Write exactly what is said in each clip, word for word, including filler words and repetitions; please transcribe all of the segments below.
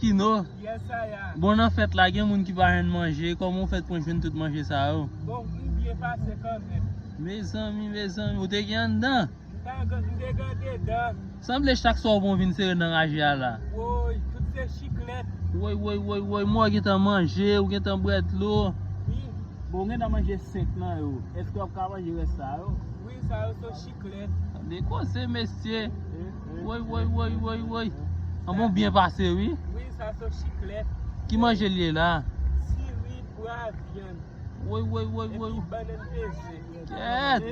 Kino. Yes, I am. Bon, nan fèt la, gen moun ki pa jwenn manje. Kòman w fèt pou jwenn tout manje sa yo? Bon, m byen pase kanmenm. Mezanmi, mezanmi, ou te gen anndan? M ta gen, m te gen dedan. Sanble chak swa w bon vin sere nan raje a la. Woy, tout se chiklèt. Woy, woy, woy, woy, mwen gentan manje, ou gentan bwè dlo. Wi. Bon, ou gentan manje senk nan yo. Èske w ap ka manje rès sa yo? Wi, sa yo se chiklèt. Tande koze, mesye. Woy, woy, woy, woy, woy. An bon byen pase, wi. Wi, sa se chiklèt. Ki manje l ye la? Sirip, bwa, vyann. Woy, woy, woy, woy. Epi bannann peze. Kèt.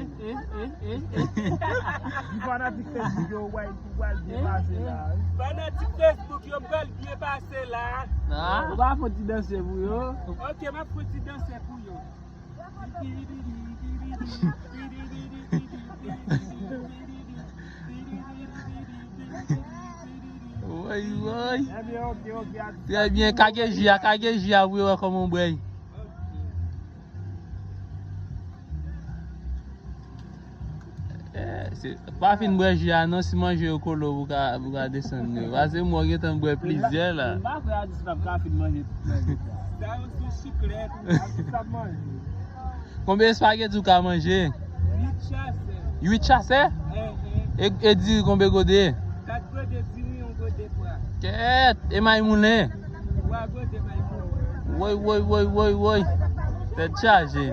Di fanatik Facebook yo, w pral byen pase la, wi. Fanatik Facebook yo, m pral byen pase la. Ah. Ou pa fè ti danse pou yo? Ok, m ap fè ti danse pou yo. Woy, woy. Ebyen, ok, ok. Trè byen, kage ji a, kage ji a pou yo wè kòman w bwè. Eh, se, pa fin bwè ji a non, si manje yo kolo pou ka, pou ka desann yo. Pase mwen gentan bwè plizyè la. M pa kwè atis la ka fin manje tout manje sa. Sa yo se chiklèt. Atis la manje. Konbyen espageti ou ka manje? Uit chasè. Uit chasè? Eh, eh. E, e diri konbyen gode? Kat gode diri, yon gode pwa. Kèt, e may moulen? Twa gode may moulen. Woy, woy, woy, woy, woy. Tèt chaje.